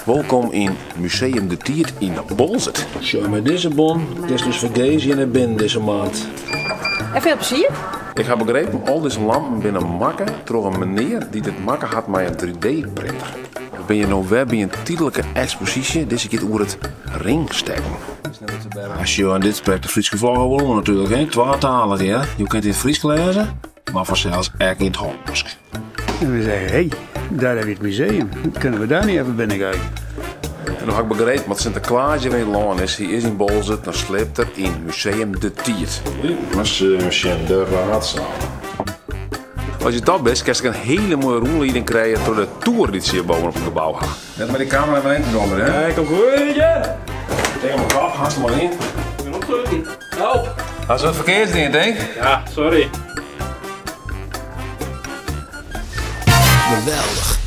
Wolkom yn Museum De Tiid yn Boalsert. Sjoch, mei dizze bon kinst dus fergees hjir nei binnen dizze maand. En veel plezier. Ik ha begrepen, al dizze lampen binne makke troch in menear dy't it makke hat mei in 3D-printer. We binne hjir no wer by in tydlike eksposysje, dizze giet oer it ringstekken. Sjoch, en dit sprekt de Fryske flagge wol oan natuerlik, hè? Twatalich, ja. Jo kinne it yn it Frysk lêze, mar fansels ek yn it Hollânsk. En we zeggen, hé, daar heb je het museum. Kunnen we daar niet even binnen kijken? En no ha ik begrepen, as Sinteklaas hjir yn it lân is, hy is yn Boalsert, dan sliept er yn Museum De Tiid. Museum sjen, de raadzaal. As je dat bist, kinst ek in hiele moaie rûnlieding krije troch de toer dy't se hjir boven op it gebou ha. Net mei de kamera mar even donder, hè? Nee, kom goed, ja. Tegen mijn kop, hast er mar yn. Ik ben opsluiten. Help. Hast wat ferkeards dien, tink? Ja, sorry. Geweldich.